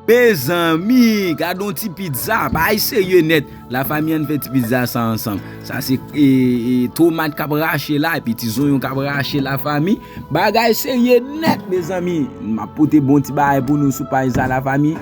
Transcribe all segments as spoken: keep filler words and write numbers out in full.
Mezanmi, gade yon ti pizza, bagay serye nèt. Lafanmi, ann fè ti pizza sa ansanm. Sa se e, e, tomat k ap rache la, epi ti zonyon k ap rache, lafanmi. Bagay serye nèt, mezanmi. M ap pote bon ti bagay pou nou sou paj sa, lafanmi.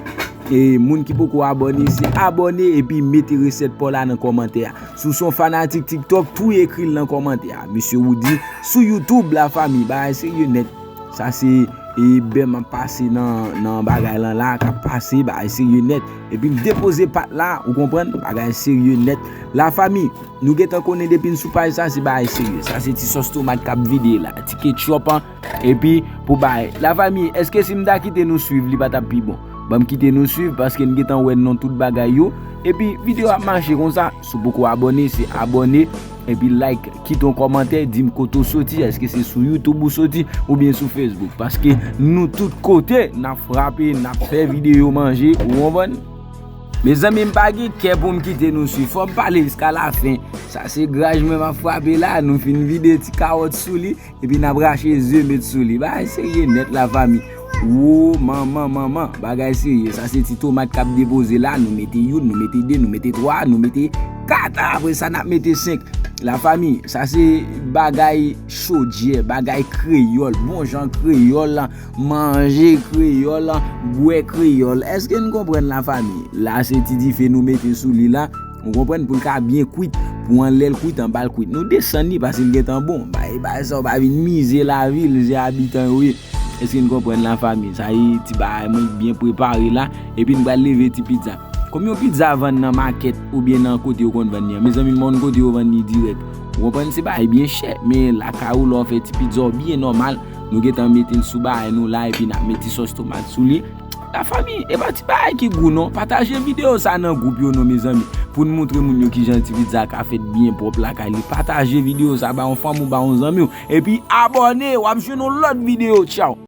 E moun ki poko abòne, se abòne epi mete resèt pa w la nan kòmantè a. Si w se yon fanatik TikTok, tou ekri l nan kòmantè a. Mesye Roody sou YouTube, lafanmi, bagay serye nèt. Sa se e bè m ap pase nan, nan bagay lan la, k ap pase, bagay serye nèt. Epi m depoze pat la, ou konprann, bagay serye nèt. Lafanmi, nou gentan konnen depi n sou paj sa, se bagay serye. Sa se ti sòs tomat k ap vide la, ti ketchup an. Epi pou bay. Lafanmi, èske si m ta kite nou swiv, li pa t ap pi bon? Ban m kite nou swiv, paske n gentan wè non tout bagay yo. Epi videyo ap mache konsa. Si w poko abòne, se abòne. Epi like, kite yon kòmantè, di m kote w soti, èske se sou YouTube ou soti, oubyen sou Facebook? Paske nou tout kote, n ap frape, n ap fè videyo manje, ou konprann? Mezanmi, m pa gen kè pou m kite nou swiv, fò m pale jiska lafen. Sa se graj mwen m ap frape la, nou fin vide ti kawòt sou li. Epi n ap rache ze met sou li. Bagay serye nèt, lafanmi. Wo, manman, manman, bagay serye. Sa se ti tomat k ap depoze la. Nou mete youn, nou mete de, nou mete twa, nou mete kat. Apre sa, n ap mete senk. Lafanmi, sa se bagay chodyè, bagay kreyòl, bon jan kreyòl, manje kreyòl, bwè kreyòl. Èske n konprann, lafanmi? La se ti dife nou mete sou li la. Ou konprann, pou l ka byen kwit, pou anlè l kwit, anba l kwit. Nou desann li paske l gentan bon. Bay, bay sa, ou pa vin mize lavi l, se abitan yo ye. Èske n konprann, lafanmi? Sa e ti bagay mwen byen prepare la. Epi n pral leve ti pizza. Konbyen yon pizza vann nan makèt oubyen nan kote yo konn vann li an? Mezanmi, m konn kote yo vann li dirèk. Ou konprann, se bagay byen chè, men lakay ou lè w fè ti pizza w byen nòmal. Nou gentan mete l sou bagay nou la, epi n ap met ti sòs tomat sou li. Lafanmi, e pa ti bagay ki gou non. Pataje videyo sa nan gwoup yo non, mezanmi. Pou n montre moun yo kijan ti pizza ka fèt byen pwòp lakay li. Pataje videyo sa ba yon fanmi w, ba yon zanmi w. Epi abòne, w ap jwenn yon lòt videyo. Tchaw.